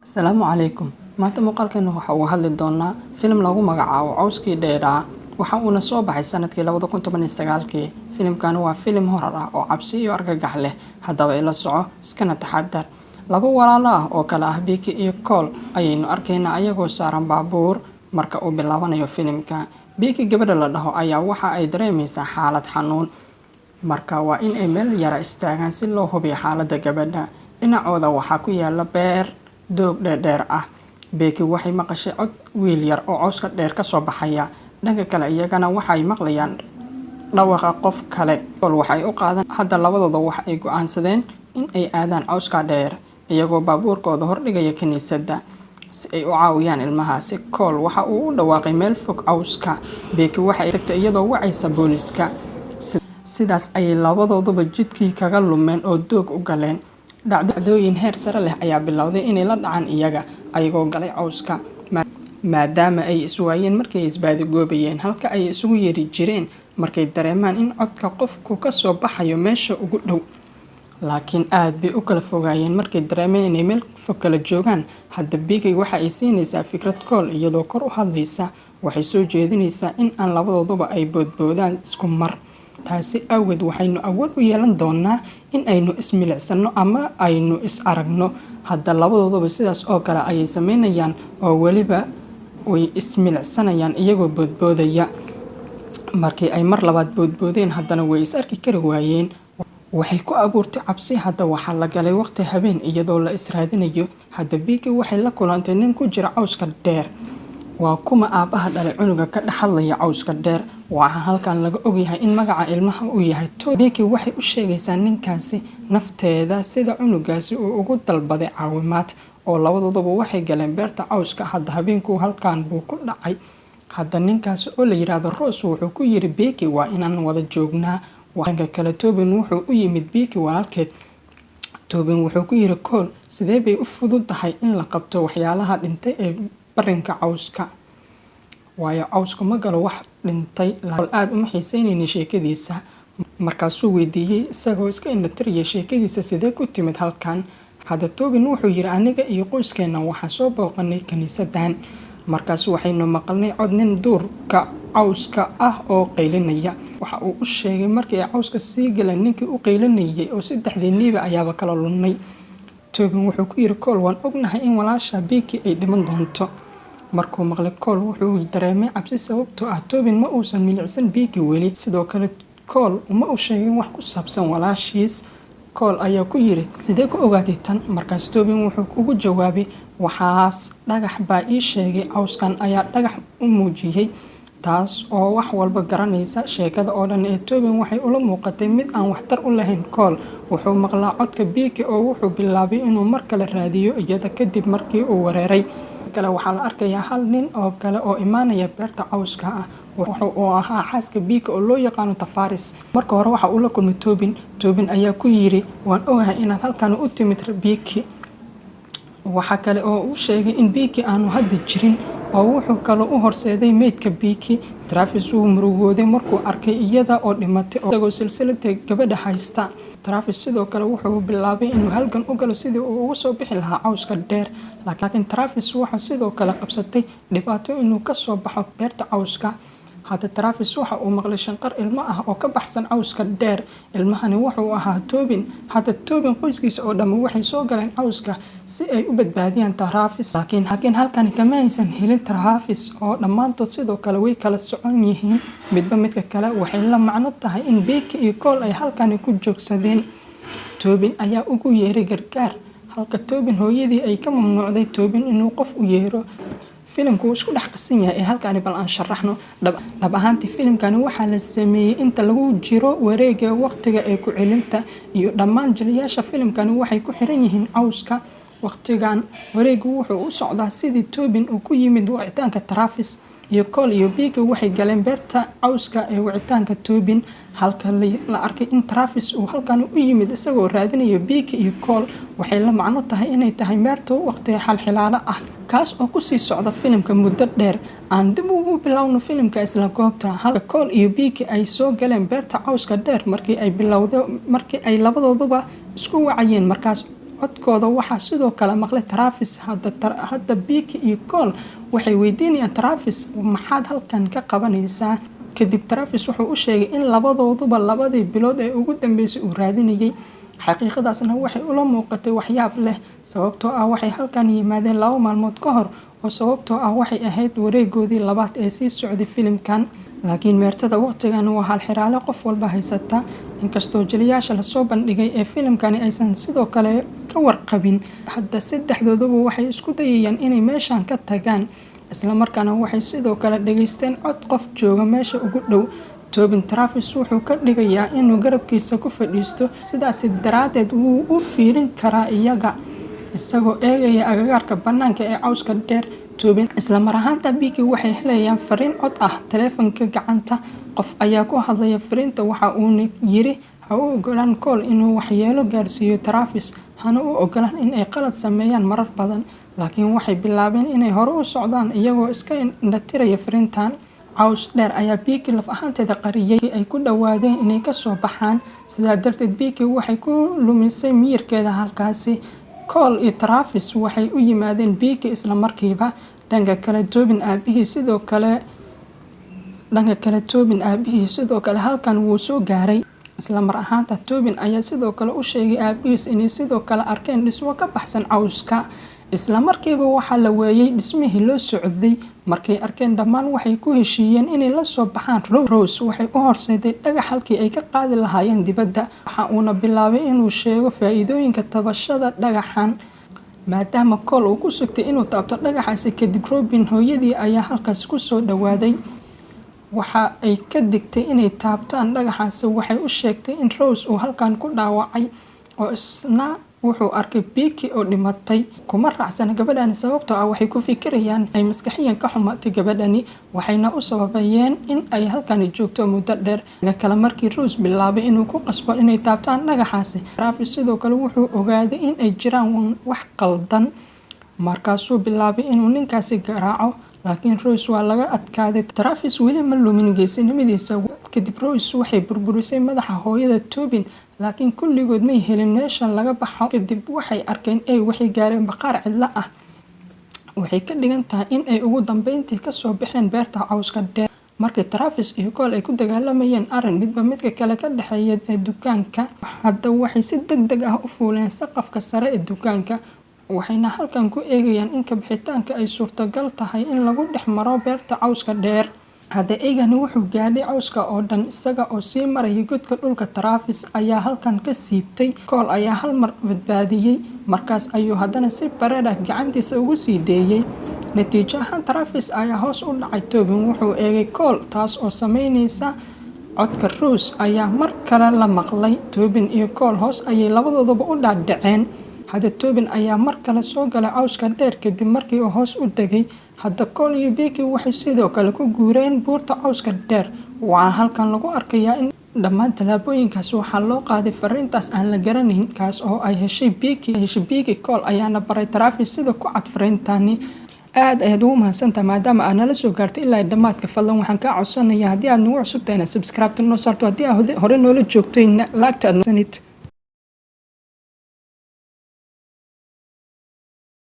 Asalaamu calaykum. Maanta muuqaalkeena waxa uu hadli doonaa filim lagu magacaabo Cawskii Dheeraa. Waxa uuna soo baxay sanadkii 2019-kii. Filimkani waa filim horror ah oo cabsi iyo argagax leh. Haddaba ila soco, iskana taxadar. Laba walaalo ah oo kala ah Becky iyo Cole ayaynu arkaynaa ayagoo saaran baabuur marka uu bilaabanayo filimka. Becky gabadha la dhaho ayaa waxa ay dareemaysaa xaalad xanuun. Marka waa in ay meel yara istaagaan si loo hubiyo xaaladda gabadha. Dhinacooda waxaa ku yaala beer doog dheedheer ah. Becky waxay maqashay cod wiil yar oo cawska dheer ka soo baxaya. Dhanka kale iyagana waxay maqlayaan dhawaqa qof kale. Cole waxay u qaadan hadda labadooda waxa ay go'aansadeen in ay aadaan cawska dheer iyagoo baabuurkooda hordhigaya kiniisadda si ay u caawiyaan ilmahaasi. Cole waxa uu u dhawaaqay meel fog cawska. Becky waxa ay tagtay iyadoo wacaysa booliiska. Sidaas ayay labadooduba jidkii kaga lumeen oo doog u galeen. Dhacdooyin heer sare leh ayaa bilowday inay la dhacaan iyaga, ayagoo galay cawska. Maadaama ay iswaayeen markii ay isbaadigoobayeen halka ay isugu yeeri jireen markay dareemaan in codka qofku ka soo baxayo meesha ugu dhow. Laakiin aad bay u kala fogaayeen markay dareemeen inay meel fog kala joogaan. Hadda Becky waxa ay siinaysaa fikrad Cole iyadoo kor u hadlaysa. Waxay soo jeedinaysaa in aan labadooduba ay boodboodaan isku mar. Taasi awgeed waxaynu awood u yeelan doonaa in aynu ismilicsano ama aynu is aragno. Hadda labadooduba sidaas oo kale ayay sameynayaan oo weliba way ismilicsanayaan iyagoo boodboodaya. Markii ay mar labaad boodboodeen haddana way is arki kari waayeen. Waxay ku abuurtay cabsi. Hadda waxaa la galay waqti habeen iyadoo la is raadinayo. Hadda Becky waxay la kulantay nin ku jira cawska dheer. Waa kuma aabaha dhalay cunuga ka dhex hadlaya cawska dheer? Waxaa halkan laga ogyahay in magaca ilmaha uu yahay Toby. Becky waxay u sheegaysaa ninkaasi nafteeda sida cunugaasi uu ugu dalbaday caawimaad, oo labadooduba waxay galeen beerta cawska. Hadda habeenku halkan buu ku dhacay. Hadda ninkaasi oo la yiraahdo Ross wuxuu ku yiri Becky, "Waa inaan wada joognaa." Dhanka kale, Tobin wuxuu u yimid Becky walaalkeed. Tobin wuxuu ku yiri Cole, "Sidee bay u fududahay in la qabto waxyaalaha dhintay ee barinka cawska? Waayo cawsku ma galo wax dhintay." Cole aad uma xiiseynaynin sheekadiisa. Markaasuu weydiiyey isagoo iska indhatiraya sheekadiisa, "Sidee ku timid halkan?" Hadda Tobin wuxuu yiri, "Aniga iyo qoyskeena waxaan soo booqanay kiniisadan. Markaas waxaynu maqalnay cod nin duurka cawska ah oo qaylinaya." Waxa uu u sheegay markii ay cawska sii galeen ninkii u qaylinayay oo saddexdii niiba ayaaba kala lunnay. Tobin wuxuu ku yiri Cole, "Waan ognahay in walaasha Becky ay dhiman doonto." Markuu maqlay Cole wuxuu dareemay cabsi, sababtoo ah Tobin ma uusan milicsan Becky weli. Sidoo kale Cole uma u sheegin wax ku saabsan walaashiis. Cole ayaa ku yiri, "Sidee ku ogaatay tan?" Markaas Tobin wuxuu ugu jawaabay, "Waxaas dhagax baa ii sheegay. Cawskan ayaa dhagax u muujiyay, taas oo wax walba garanaysa." Sheekada oo dhan ee Tobin waxay ula muuqatay mid aan waxtar u lahayn Cole. Wuxuu maqlaa codka Becky oo wuxuu bilaabay inuu mar kale raadiyo iyada kadib markii uu wareeray. Kale waxaa la arkayaa hal nin oo kale oo imaanaya beerta cawska ah. Wuxuu uu ahaa xaaska Becky oo loo yaqaano Tafaris. Marka hore waxa uu la kulmay Tobin. Tobin ayaa ku yiri, "Waan ogahay inaad halkan u timid Becky." Waxa kale oo uu sheegay in Becky aanu hadda jirin, oo wuxuu kaloo u horseeday meydka Becky. Travis wuu murugooday markuu arkay iyada oo dhimatay isagoo silsilada gabadha haysta. Travis sidoo kale wuxuu bilaabay inuu halgan u galo sidii uu uga soo bixi lahaa cawska dheer. Laakiin Travis waxa sidoo kale qabsatay dhibaato inuu ka soo baxo beerta cawska. Hadda Travis waxa uu maqlay shanqar ilmo ah oo ka baxsan cawska dheer. Ilmahani wuxuu ahaa Tobin. Hadda Tobin qoyskiisa oo dhammi waxay soo galeen cawska si ay u badbaadiyaan Travis. Laakiin halkani kama aysan helin Travis, oo dhammaantood sidoo kale way kala socon yihiin midba midka kale. Waxay la macno tahay in Becky iyo Cole ay halkani ku joogsadeen. Tobin ayaa ugu yeeray gargaar, halka Tobin hooyadii ay ka mamnuucday Tobin inuu qof u yeero. Filimku wuu isku dhex qasan yahay ee halkani bal aan sharaxno. Dhab ahaantii filimkani waxaa la sameeyey inta lagu jiro wareegga waqtiga ee ku celinta, iyo dhammaan jilayaasha filimkani waxay ku xiran yihiin cawska. Waqtigan wareeggu wuxuu u socdaa sidii Tobin uu ku yimid wicitaanka Travis, iyo Cole iyo Becky waxay galeen beerta cawska ee wicitaanka Tobin, halka la arkay in Travis uu halkan u yimid isagoo raadinayo Becky iyo Cole. Waxay la macno tahay inay tahay meerto waqtiga xalxilaalo ah, kaas oo kusii socda filimka muddo dheer. Aan dib ugu bilowno filimka isla goobta halka Cole iyo Becky ay soo galeen beerta cawska dheer markii ay bilowdo, markii ay labadooduba isku wacayeen. Markaas Codkooda waxaa sidoo kale maqlay Travis. Hadda Becky iyo Cole waxay weydiinayaan Travis, "Maxaad halkan ka qabanaysaa?" Kadib Travis wuxuu u sheegay in labadooduba 2dii bilood ee ugu dambeysay uu raadinayay. Xaqiiqadaasna waxay ula muuqatay waxyaab leh, sababtoo ah waxay halkan yimaadeen 2 maalmood ka hor, oo sababtoo ah waxay ahayd wareegoodii labaad ee sii socday filimkan. Laakiin meertada waqtigan waa halxiraale qof walba haysata, inkastoo jilayaasha lasoo bandhigay ee filimkani aysan sidoo kale ka warqabin. Hadda saddexdooduba waxay isku dayayaan inay meeshan ka tagaan, islamarkaana waxay sidoo kale dhageysteen cod qof jooga meesha ugu dhow. Tobin Travis wuxuu ka dhigayaa inuu garabkiisa ku fadhiisto, sidaasi daraadeed wuu u fiirin karaa iyaga, isagoo eegaya agagaarka bannaanka ee cawska dheer. Tobin isla mar ahaanta Becky waxay helayaan fariin cod ah taleefanka gacanta. Qof ayaa ku hadlaya fariinta, waxa uuna yiri, "Ha u ogolaan Cole inuu waxyeelo gaarsiiyo Travis, hana u ogolaan in ay qalad sameeyaan marar badan." Laakiin waxay bilaabeen inay hore u socdaan iyagoo iska indhatiraya fariintan. Caws dheer ayaa Becky laf ahaanteeda qariyay ay ku dhawaadeen inay kasoo baxaan. Sidaa darteed Becky waxay ku lumisay miyirkeeda halkaasi. Cole iyo Travis waxay u yimaadeen Becky isla markiiba. Dhanka kale, Tobin aabihii sidoo kale halkan wuu soo gaaray. Isla mar ahaanta Tobin ayaa sidoo kale u sheegay aabihiis inay sidoo kale arkeen dhismo ka baxsan cawska. Isla markiiba waxaa la weeyay dhismihii loo socday. Markay arkeen dhammaan, waxay ku heshiiyeen inay la soo baxaan. Rose waxay u horseeday dhagax halkii ay ka qaadi lahaayeen dibadda, waxa uuna bilaabay inuu sheego faa'iidooyinka taabashada dhagaxan, maadaama Cole uu ku sugtay inuu taabto dhagaxaasi. Kadib Robin hooyadii ayaa halkaas kusoo dhawaaday. Waxa ay ka digtay inay taabtaan dhagaxaasi. Waxay u sheegtay in Rose uu halkan ku dhaawacay, oo isna wuxuu arkay Becky oo dhimatay. Kuma raacsana gabadhani, sababtoo ah waxay ku fikirayaan ay maskaxiyan ka xumaatay gabadhani, waxayna u sababayeen in ay halkani joogto muddo dheer. Kale markii Rose bilaabay inuu ku qasbo inay taabtaan dhagaxaasi, Travis sidoo kale wuxuu ogaaday in ay jiraan wax qaldan. Markaasuu bilaabay inuu ninkaasi garaaco, laakiin Rose waa laga adkaaday. Travis weli ma lumin geesinimadiisa. Kadib Rose waxay burburisay madaxa hooyada Tobin, laakiin kulligood may helin meesha laga baxo. Kadib waxay arkeen waxay gaareen baqaar cidlo ah. Waxay ka dhigan tahay in ay ugu dambeyntii kasoo baxeen beerta cawska dheer. Markii Travis iyo Cole ay ku dagaalamayeen arrin midba midka kale ka dhexeeya ee dukaanka, hadda waxay si deg deg ah u fuuleen saqafka sare ee dukaanka, waxayna halkan ku eegayaan in kabixitaanka ay suurtagal tahay in lagu dhex maro beerta cawska dheer. Hadda eygani wuxuu gaadhay cawska oo dhan isaga oo sii maraya godka dhulka. Travis ayaa halkan ka siibtay. Cole ayaa hal mar badbaadiyey, markaas ayuu haddana si bareer ah gacantiisa ugu sii deeyay. Natiijo ahaan Travis ayaa hoos u dhacay. Tobin wuxuu eegay Cole, taas oo sameynaysa. Codka Rose ayaa mar kale la maqlay. Tobin iyo Cole hoos ayay labadoodaba u dhaadhaceen. Hadda Tobin ayaa mar kale soo galay cawska dheer kadib markii uu hoos u degay. Hadda Cole iyo Becky waxay sidoo kale ku guureen buurta cawska dheer. Waxaa halkan lagu arkayaa in dhammaan tallaabooyinkaas waxaa loo qaaday fariintaas aan la garanayn, kaas oo ay heshay Becky. Cole ayaana baray Travis sida ku cad fariintani. Aad ayaad ugu mahadsantahay maadaama aad nala soo gaartay ilaa dhammaadka. Fadlan waxaan kaa codsanayaa, haddii aad nagu cusubtahay, inaad subscribe noo saarto, haddii aad hore noola joogtayna laagta aad sanid.